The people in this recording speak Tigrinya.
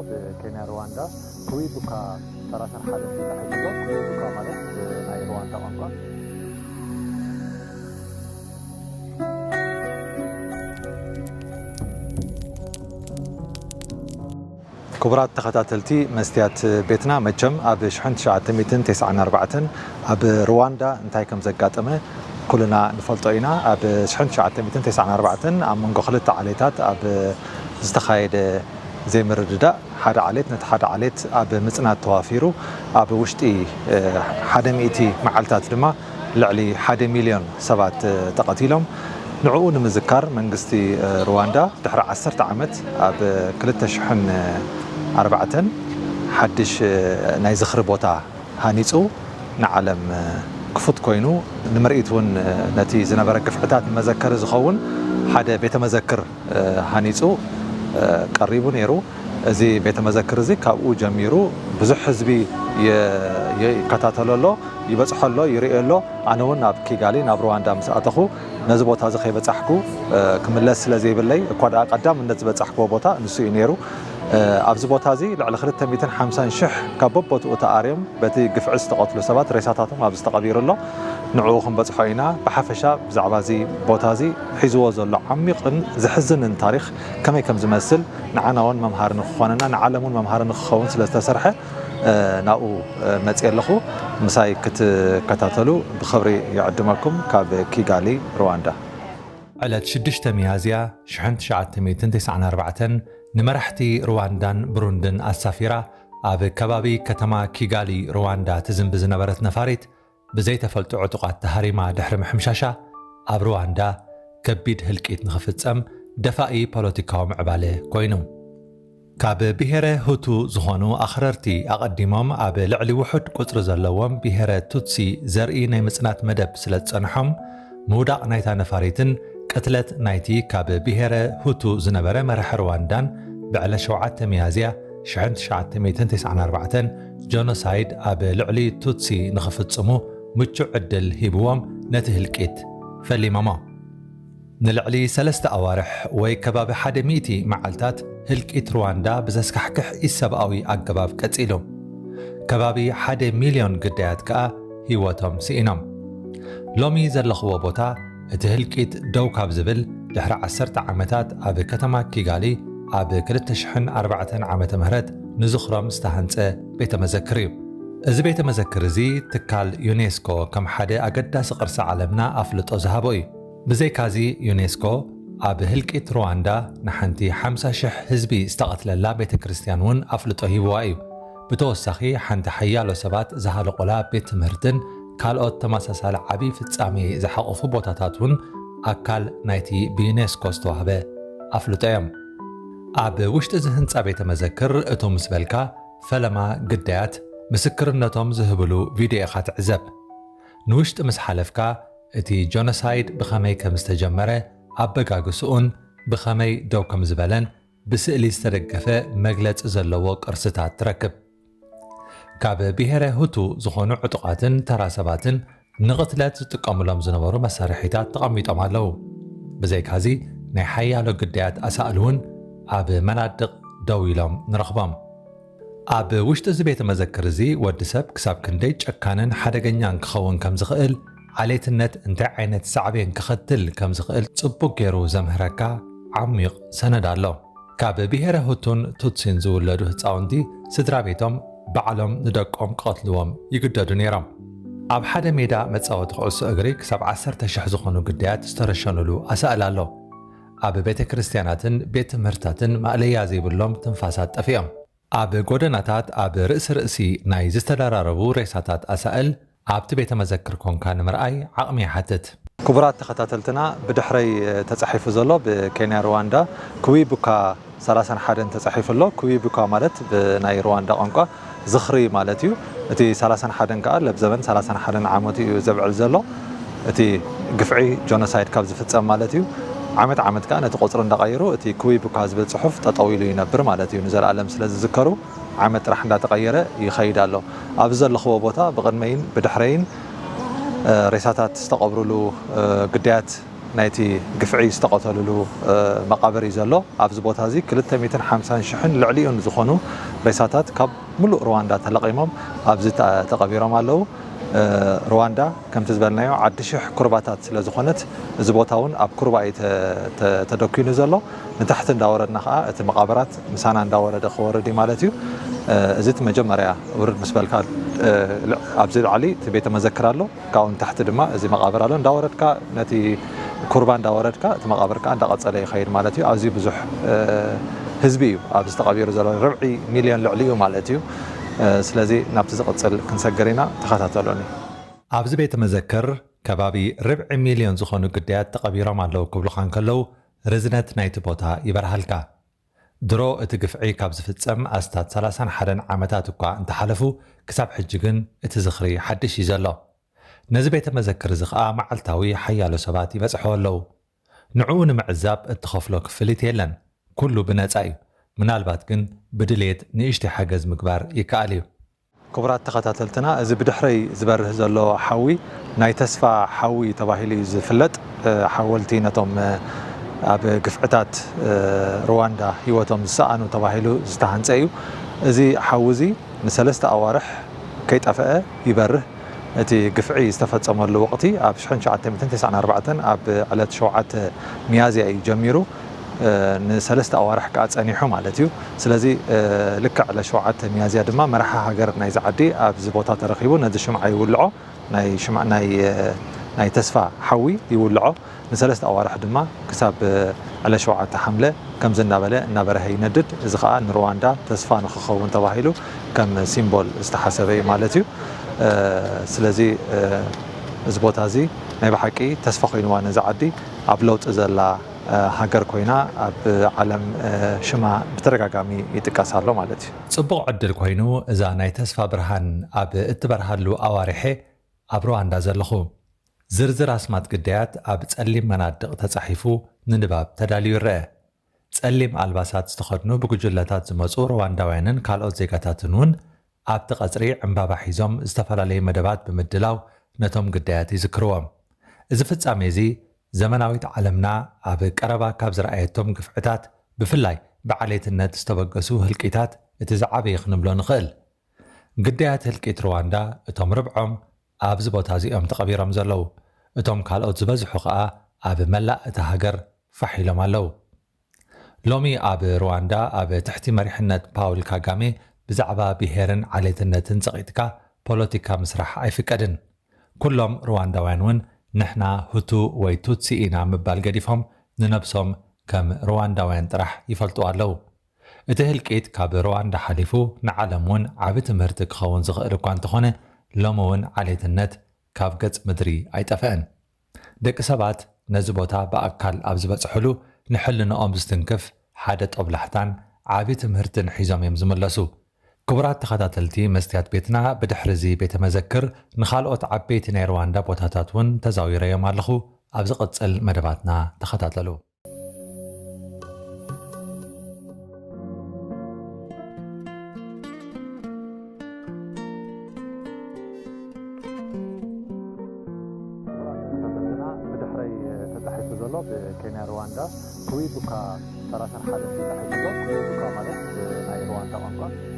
ብኬንያ ሩዋንዳ ክዊቡካ ሰላሳን ሓደን ተጻሒፉ ኣሎ። ክዊቡካ ማለት ብናይ ሩዋንዳ ቋንቋ። ክቡራት ተኸታተልቲ መስትያት ቤትና፣ መቸም ኣብ ሽሕን ትሽዓተ ሚእትን ተስዓን ኣርባዕተን ኣብ ሩዋንዳ እንታይ ከም ዘጋጠመ ኩልና ንፈልጦ ኢና። ኣብ ሽሕን ትሽዓተ ሚእትን ተስዓን ኣርባዕተን ኣብ መንጎ ክልተ ዓሌታት ኣብ ዝተኻየደ ዘይምርድዳእ ሓደ ዓሌት ነቲ ሓደ ዓሌት ኣብ ምጽናት ተዋፊሩ ኣብ ውሽጢ ሓደ ሚእቲ መዓልታት ድማ ልዕሊ ሓደ ሚልዮን ሰባት ተቐቲሎም። ንዕኡ ንምዝካር መንግስቲ ሩዋንዳ ድሕሪ ዓሰርተ ዓመት ኣብ ክልተ ሽሕን ኣርባዕተን ሓድሽ ናይ ዝኽሪ ቦታ ሃኒጹ ንዓለም ክፉት ኮይኑ ንምርኢት እውን ነቲ ዝነበረ ግፍዕታት መዘከሪ ዝኸውን ሓደ ቤተ መዘክር ሃኒጹ ቀሪቡ ነይሩ። እዚ ቤተ መዘክር እዚ ካብኡ ጀሚሩ ብዙሕ ህዝቢ የ-፣ ይከታተሎ ኣሎ፣ ይበጽሖ ኣሎ፣ ይርእዮ ኣሎ። ኣነ እውን ናብ ኪጋሊ፣ ናብ ሩዋንዳ ምስ ኣተኹ ነዚ ቦታ እዚ ከይበጻሕኩ ክምለስ ስለ ዘይብለይ፣ እኳ ደኣ ቀዳምነት ዝበጻሕክዎ ቦታ ንሱ እዩ ነይሩ። ኣብዚ ቦታ እዚ ልዕሊ ክልተ ሚእትን ሓምሳን ሽሕ ካብ በቦትኡ ተኣርዮም በቲ ግፍዒ ዝተቐትሉ ሰባት ሬሳታቶም ኣብዚ ተቐቢሩ ኣሎ። ንዕኡ ክንበጽሖ ኢና። ብሓፈሻ ብዛዕባ እዚ ቦታ እዚ ሒዝዎ ዘሎ ዓሚቕን ዘሕዝንን ታሪኽ ከመይ ከም ዝመስል ንዓና እውን መምሃሪ ንክኾነና ንዓለም እውን መምሃሪ ንክኸውን ስለ ዝተሰርሐ ናብኡ መፅየ ኣለኹ። ምሳይ ክትከታተሉ ብኽብሪ ይዕድመኩም። ካብ ኪጋሊ ሩዋንዳ። ዕለት ሽዱሽተ ሚያዝያ ሽሕን ትሽዓተ ሚእትን ተስዓን ኣርባዕተን ንመራሕቲ ሩዋንዳን ብሩንድን ኣሳፊራ ኣብ ከባቢ ከተማ ኪጋሊ ሩዋንዳ ትዝንቢ ዝነበረት ነፋሪት ብዘይተፈልጡ ዕጡቓት ተሃሪማ ድሕሪ ምሕምሻሻ ኣብ ሩዋንዳ ከቢድ ህልቂት ንኽፍጸም ደፋኢ ፖለቲካዊ ምዕባለ ኮይኑ። ካብ ብሄረ ሁቱ ዝኾኑ ኣኽረርቲ ኣቐዲሞም ኣብ ልዕሊ ውሑድ ቁጽሪ ዘለዎም ብሄረ ቱትሲ ዘርኢ ናይ ምጽናት መደብ ስለ ዝጸንሖም ምውዳቕ ናይታ ነፋሪትን ቅትለት ናይቲ ካብ ብሄረ ሁቱ ዝነበረ መራሒ ሩዋንዳን ብዕለት ሸውዓተ ሚያዝያ ሽሕን ትሽዓተ ሚእትን ተስዓን ኣርባዕተን ጆኖሳይድ ኣብ ልዕሊ ቱትሲ ንኽፍጽሙ ምቹእ ዕድል ሂብዎም ነቲ ህልቂት ፈሊሞሞ። ንልዕሊ ሰለስተ ኣዋርሕ ወይ ከባቢ ሓደ ሚእቲ መዓልታት ህልቂት ሩዋንዳ ብዘስካሕክሕ ኢሰብኣዊ ኣገባብ ቀጺሉ። ከባቢ ሓደ ሚልዮን ግዳያት ከኣ ህይወቶም ስኢኖም። ሎሚ ዘለኽዎ ቦታ እቲ ህልቂት ደው ካብ ዝብል ድሕሪ ዓሰርተ ዓመታት ኣብ ከተማ ኪጋሊ ኣብ ክልተ ሽሕን ኣርባዕተን ዓመተ ምህረት ንዝኽሮም ዝተሃንጸ ቤተ መዘክር እዩ። እዚ ቤተ መዘክር እዚ ትካል ዩኔስኮ ከም ሓደ ኣገዳሲ ቅርሲ ዓለምና ኣፍልጦ ዝሃቦ እዩ። ብዘይካዚ ዩኔስኮ ኣብ ህልቂት ሩዋንዳ ንሓንቲ ሓምሳ ሽሕ ህዝቢ ዝተቐትለላ ቤተ ክርስቲያን እውን ኣፍልጦ ሂብዋ እዩ። ብተወሳኺ ሓንቲ ሓያሎ ሰባት ዝሃለቑላ ቤት ትምህርትን ካልኦት ተመሳሳሊ ዓቢ ፍጻሜ ዝሓቖፉ ቦታታት እውን ኣካል ናይቲ ብዩኔስኮ ዝተዋህበ ኣፍልጦ እዮም። ኣብ ውሽጢ እዚ ህንጻ ቤተ መዘክር እቶ ምስ በልካ ፈለማ ግዳያት ምስክርነቶም ዝህብሉ ቪድዮ ኢኻ ትዕዘብ። ንውሽጢ ምስ ሓለፍካ እቲ ጆኖሳይድ ብኸመይ ከም ዝተጀመረ ኣበጋግስኡን ብኸመይ ደው ከም ዝበለን ብስእሊ ዝተደገፈ መግለጺ ዘለዎ ቅርስታት ትረክብ። ካብ ብሄረ ሁቱ ዝኾኑ ዕጡቓትን ተራ ሰባትን ንቕትለት ዝጥቀሙሎም ዝነበሩ መሳርሒታት ተቐሚጦም ኣለዉ። ብዘይካዚ ናይ ሓያሎ ግዳያት ኣሳእል እውን ኣብ መናድቕ ደው ኢሎም ንረኽቦም። ኣብ ውሽጢ እዚ ቤተ መዘክር እዚ ወዲ ሰብ ክሳብ ክንደይ ጨካንን ሓደገኛን ክኸውን ከም ዝኽእል፣ ዓሌትነት እንታይ ዓይነት ሳዕቤን ከኸትል ከም ዝኽእል ጽቡቕ ገይሩ ዘምህረካ ዓሚቕ ሰነድ ኣሎ። ካብ ብሄረ ሁቱን ቱትሲን ዝውለዱ ህጻውንቲ ስድራ ቤቶም ባዕሎም ንደቆም ክቐትልዎም ይግደዱ ነይሮም። ኣብ ሓደ ሜዳ መጻወቲ ኩዕሶ እግሪ ክሳብ ዓሰርተ ሽሕ ዝኾኑ ግዳያት ዝተረሸኑሉ ኣሳእል ኣሎ። ኣብ ቤተ ክርስቲያናትን ቤት ትምህርትታትን ማእለያ ዘይብሎም ትንፋሳት ጠፊኦም። ኣብ ጎደናታት ኣብ ርእሲ ርእሲ ናይ ዝተደራረቡ ሬሳታት ኣሳእል ኣብቲ ቤተ መዘክር ኮንካ ንምርኣይ ዓቕሚ ይሓትት። ክቡራት ተኸታተልትና፣ ብድሕረይ ተጻሒፉ ዘሎ ብኬንያ ሩዋንዳ ክዊቡካ ሰላሳን ሓደን ተጻሒፉ ኣሎ። ክዊቡካ ማለት ብናይ ሩዋንዳ ቋንቋ ዝኽሪ ማለት እዩ። እቲ ሰላሳን ሓደን ከኣ ለብዘበን ሰላሳን ሓደን ዓመቱ እዩ ዘብዕል ዘሎ። እቲ ግፍዒ ጆኖሳይድ ካብ ዝፍጸም ማለት እዩ። ዓመት ዓመት ከኣ ነቲ ቁጽሪ እንዳቐየሩ እቲ ክዊቡካ ዝብል ጽሑፍ ጠጠው ኢሉ ይነብር ማለት እዩ። ንዘለኣለም ስለ ዝዝከሩ ዓመት ጥራሕ እንዳተቐየረ ይኸይድ ኣሎ። ኣብዚ ዘለኽዎ ቦታ ብቕድመይን ብድሕረይን እ፣ ሬሳታት ዝተቐብሩሉ፣ እ፣ ግዳያት ናይቲ ግፍዒ ዝተቐተሉሉ መቓብር እዩ ዘሎ። ኣብዚ ቦታ እዚ ክልተ ሚእትን ሓምሳን ሽሕን ልዕሊኡን ዝኾኑ ሬሳታት ካብ ሙሉእ ሩዋንዳ ተለቒሞም ኣብዚ ተቐቢሮም ኣለዉ። ሩዋንዳ ከምቲ ዝበልናዮ ዓዲ ሽሕ ኩርባታት ስለ ዝኾነት፣ እዚ ቦታ እውን ኣብ ኩርባ እዩ ተደኪኑ ዘሎ። ንታሕቲ እንዳወረድና ከዓ እቲ መቓብራት ምሳና እንዳወረደ ክወርድ እዩ ማለት እዩ። እዚ እቲ መጀመርያ ውርድ ምስ በልካ፣ ኣብዚ ላዕሊ እቲ ቤተ መዘክር ኣሎ። ካብኡ ንታሕቲ ድማ እዚ መቓብር ኣሎ። እንዳወረድካ ነቲ ኩርባ እንዳወረድካ እቲ መቓብር ከዓ እንዳቐጸለ ይኸይድ ማለት እዩ። ኣዝዩ ብዙሕ ህዝቢ እዩ ኣብዚ ተቐቢሩ ዘሎ፣ ርብዒ ሚልዮን ልዕሊ እዩ ማለት እዩ። ስለዚ ናብቲ ዝቕጽል ክንሰግር ኢና፣ ተኸታተሉኒ። ኣብዚ ቤተ መዘክር ከባቢ ርብዒ ሚልዮን ዝኾኑ ግዳያት ተቐቢሮም ኣለዉ ክብሉኻ እንከለዉ፣ ርዝነት ናይቲ ቦታ ይበርሃልካ። ድሮ እቲ ግፍዒ ካብ ዝፍጸም ኣስታት ሰላሳን ሓደን ዓመታት እኳ እንተሓለፉ፣ ክሳብ ሕጂ ግን እቲ ዝኽሪ ሓድሽ እዩ ዘሎ። ነዚ ቤተ መዘክር እዚ ኸኣ መዓልታዊ ሓያሎ ሰባት ይበጽሕዎ ኣለዉ። ንዕኡ ንምዕዛብ እትኸፍሎ ክፍሊት የለን። ኩሉ ብነጻ እዩ። ምናልባት ግን ብድሌት ንእሽተይ ሓገዝ ምግባር ይከኣል እዩ። ክቡራት ተኸታተልትና፣ እዚ ብድሕረይ ዝበርህ ዘሎ ሓዊ ናይ ተስፋ ሓዊ ተባሂሉ እዩ ዝፍለጥ። ሓወልቲ ነቶም ኣብ ግፍዕታት ሩዋንዳ ህይወቶም ዝሰኣኑ ተባሂሉ ዝተሃንጸ እዩ። እዚ ሓዊ እዚ ንሰለስተ ኣዋርሕ ከይጠፍአ ይበርህ። እቲ ግፍዒ ዝተፈጸመሉ ወቕቲ ኣብ ሽሕን ትሽዓተ ሚእትን ተስዓን ኣርባዕተን ኣብ ዕለት ሸውዓተ ሚያዝያ እዩ ጀሚሩ። ንሰለስተ ኣዋርሕ ከኣ ጸኒሑ ማለት እዩ። ስለዚ ልክዕ ዕለት ሸውዓተ ሚያዝያ ድማ መራሒ ሃገር ናይዚ ዓዲ ኣብዚ ቦታ ተረኺቡ ነዚ ሽምዓ ይውልዖ፣ ናይ ሽምዓ፣ ናይ፣ ናይ ተስፋ ሓዊ ይውልዖ። ንሰለስተ ኣዋርሕ ድማ ክሳብ ዕለት ሸውዓተ ሓምለ ከምዚ እናበለ እናበረሀ ይነድድ። እዚ ኸኣ ንሩዋንዳ ተስፋ ንኽኸውን ተባሂሉ ከም ሲምቦል ዝተሓሰበ እዩ ማለት እዩ። ስለዚ እዚ ቦታ እዚ ናይ ብሓቂ ተስፋ ኮይንዋ ነዚ ዓዲ፣ ኣብ ለውጢ ዘላ ሃገር ኮይና ኣብ ዓለም ሽማ ብተደጋጋሚ ይጥቀስ ኣሎ ማለት እዩ። ጽቡቕ ዕድል ኮይኑ እዛ ናይ ተስፋ ብርሃን ኣብ እትበርሃሉ ኣዋርሐ ኣብ ሩዋንዳ ዘለኹ። ዝርዝር ኣስማት ግዳያት ኣብ ጸሊም መናድቕ ተጻሒፉ ንንባብ ተዳልዩ ይረአ። ጸሊም ኣልባሳት ዝተኸድኑ ብጉጅለታት ዝመጹ ሩዋንዳውያንን ካልኦት ዜጋታትን እውን ኣብቲ ቀጽሪ ዕምባባ ሒዞም ዝተፈላለዩ መደባት ብምድላው ነቶም ግዳያት ይዝክርዎም። እዚ ፍጻሜ እዚ ዘመናዊት ዓለምና ኣብ ቀረባ ካብ ዝረኣየቶም ግፍዕታት፣ ብፍላይ ብዓሌትነት ዝተበገሱ ህልቂታት እቲ ዝዓበየ ክንብሎ ንኽእል። ግዳያት ህልቂት ሩዋንዳ እቶም ርብዖም ኣብዚ ቦታ እዚኦም ተቐቢሮም ዘለዉ። እቶም ካልኦት ዝበዝሑ ኸኣ ኣብ መላእ እታ ሃገር ፋሕ ኢሎም ኣለዉ። ሎሚ ኣብ ሩዋንዳ ኣብ ትሕቲ መሪሕነት ፓውል ካጋሜ ብዛዕባ ብሄርን ዓሌትነትን ጸቒጥካ ፖለቲካ ምስራሕ ኣይፍቀድን። ኩሎም ሩዋንዳውያን እውን ንሕና ሁቱ ወይ ቱትሲ ኢና ምባል ገዲፎም ንነብሶም ከም ሩዋንዳውያን ጥራሕ ይፈልጡ ኣለዉ። እቲ ህልቂት ካብ ሩዋንዳ ሓሊፉ ንዓለም እውን ዓቢ ትምህርቲ ክኸውን ዝኽእል እኳ እንተኾነ፣ ሎሚ እውን ዓሌትነት ካብ ገጽ ምድሪ ኣይጠፍአን። ደቂ ሰባት ነዚ ቦታ ብኣካል ኣብ ዝበጽሕሉ ንሕልንኦም ዝትንክፍ ሓደ ጦብላሕታን ዓቢ ትምህርትን ሒዞም እዮም ዝምለሱ። ክቡራት ተኸታተልቲ መስትያት ቤትና፣ ብድሕሪ እዚ ቤተ መዘክር ንኻልኦት ዓበይቲ ናይ ሩዋንዳ ቦታታት እውን ተዛዊረዮም ኣለኹ። ኣብ ዝቕጽል መደባትና ተኸታተሉ። ክቡራት ተኸታተልትና፣ ብድሕረይ ተጻሒፉ ዘሎ ብኬንያ ሩዋንዳ ክዊቡካ ሰላሳን ሓደን ተጻሒፉ ኣሎ። ክዊቡካ ማለት ብናይ ሩዋንዳ ቋንቋ